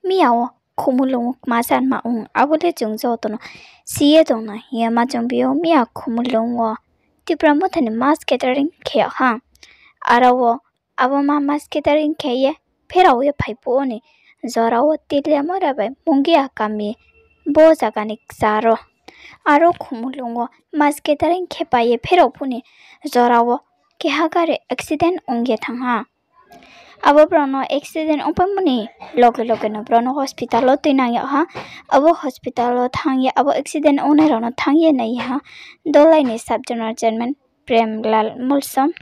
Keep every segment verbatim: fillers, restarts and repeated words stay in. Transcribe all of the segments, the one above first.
miya wo Khumulwng wo kma sanma ong, abo le chung joto no si ye tong na hing ye ma chung bi ou. Miya Khumulwng wo Tipra Motha ni mass gathering khe yag ha. Aro wo abo ma mass gathering khe ye pherao ye phai phuh wo ni jora wo Teliamura bai Mungia kami bo zaga ni kchar wo. Aro Khumulwng wo mass gathering khe pai ye pherao phuh ni jora wo keha gari accident ong ye thanng ha. Abo brao no accident ongpaimo ni loge loge no brao no hospital wo tuinang yag ha. Abo hospital wo thanng ye abo accident ongnai rao no thanng ye nai ha Dolai ni sub zonal chairman Premlal Molsom,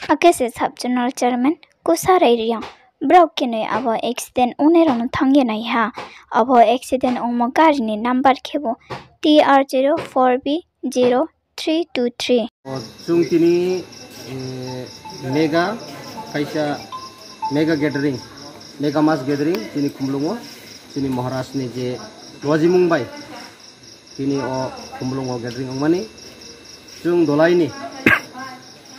akhe se sub zonal chairman Kusarai Reang. Brao khe noi abo accident ongnai rao no thanng ye nai ha. Abo accident ongmo gari ni number khebu T R zero four B zero three two three. Chung tini mega, kaisa mega gathering, mega mass gathering chini Khumulwng wo, chini Maharaj ni je wajimung bai tini o Khumulwng wo gathering ongmani. Chung Dolai ni,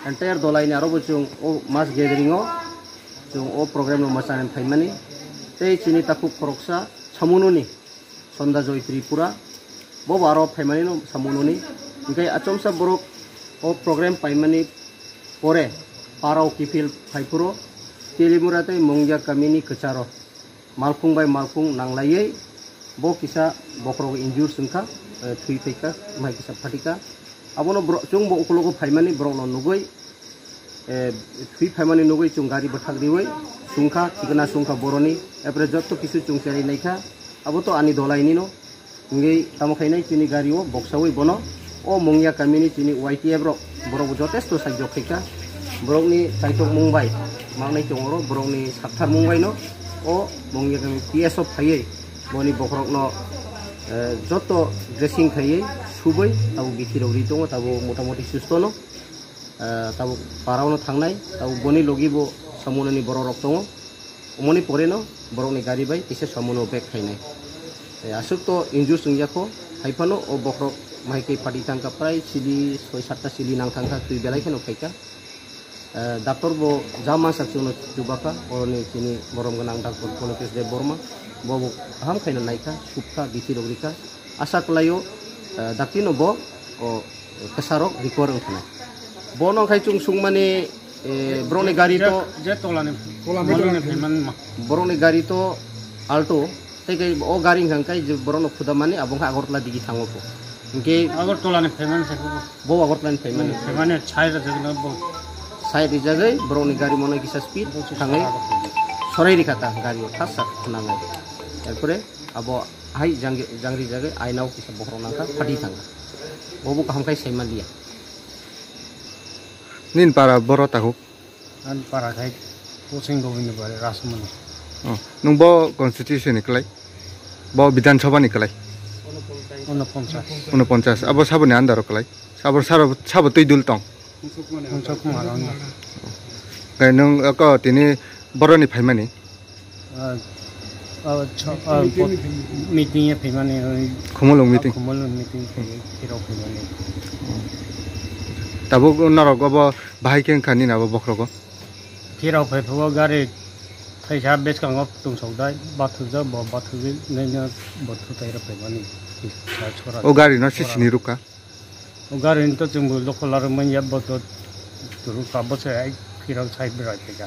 entire Dolai ni aro bo chung o mass gathering wo chung o program no ma chánai phaimani. Tei chini takhu khoroksa Samuno ni, Sonda Joy Tripura, bo bo aro phaimani no Samuno ni. Hingkhe achomsa borok o program paimani pore parao kiphil phai phuro Teliamura tei Mungia kami ni kchar wo malkhung bai malkhung nanglaiwi bo kisa bokhorok injure wngkha, thwi phaikha, mai kisa phatikha. Abono chung bo ukulogo phaimani borok no nugwi, thwi phaimani nugwi chung gari bwthak riwi sungkha, thikna sungkha boroni, epore joto kisu chung chari naikha, abo to ani Dolai ni no. Hingwi tamo khainai chini gari o boksawi bono o Mungia kami ni chini Y T F rok, borok bo jotesto saijok khaikha, borokni chaitok mung bai mangnai tong oro, borokni saktharmung bai no o Mungia kami P S o phaiwi boni bokhorok no joto dressing khaiwi subwi tabuk bithi rok ri tongo, tabuk motamoti susto no, tabuk parao no thangnai, tabuk boni logi bo Samuno ni borok rok tongo. Omoni pore no borok ni gari bai kisa Samuno bag khainai. Aswk to injure wngya kho, hai phano o bokhorok mai khe phati thangkha, prai sili soi satta sili nang thangkha, twi belai kheno phaikha. Doctor bo ja mansak chwngno chubakha, oroni chini borom gwnang doctor Polokes Debbarma, bo bo kaham khaino naikha, subkha, bithi rok rikha. Asa kwlaio, daktino bo kwsarok recover wngthanai. Bono khai chung sungmani, borokni gari to, borokni gari to Alto, tei khe o gari hwnkha khe je borokno khudamani abo wngkha Agartala digi thango pho. Hingkhe bo Agartala ni phaimani, sai rijagwi borokni gari mono kisa speed thangwi sorai rikha ta gari o thasa khnangai. Tarpore abo hai jang rijagwi aina o kisa bokhorok nangkha, phati thangkha. Bobo kaham khai saima liya. Nini para boro takhuk? Ani para khai Posing Gobindobari Rasmani. Nwng bo constituency ni klai? Bo Bidhan Sabha ni klai? Unoponchas. Abo sabo ni under o klai? Sabo twi dul tong? Nwng ko tini boro ni phaimani? Meeting ye phaimani. Khumulwng meeting. Tabuk norok obo bahai khe wngkha nini abo bokhorogo? Phirao phai phuo gari thaisa bwskango tungsokdai, bathukjak bo, bathukjak naino bo thutai rw phaimani. O gari no sisini rwkha? O gari ni to chwngbo lokho larwk manya, bo to rwkha, bo se phirao sai berai phaikha.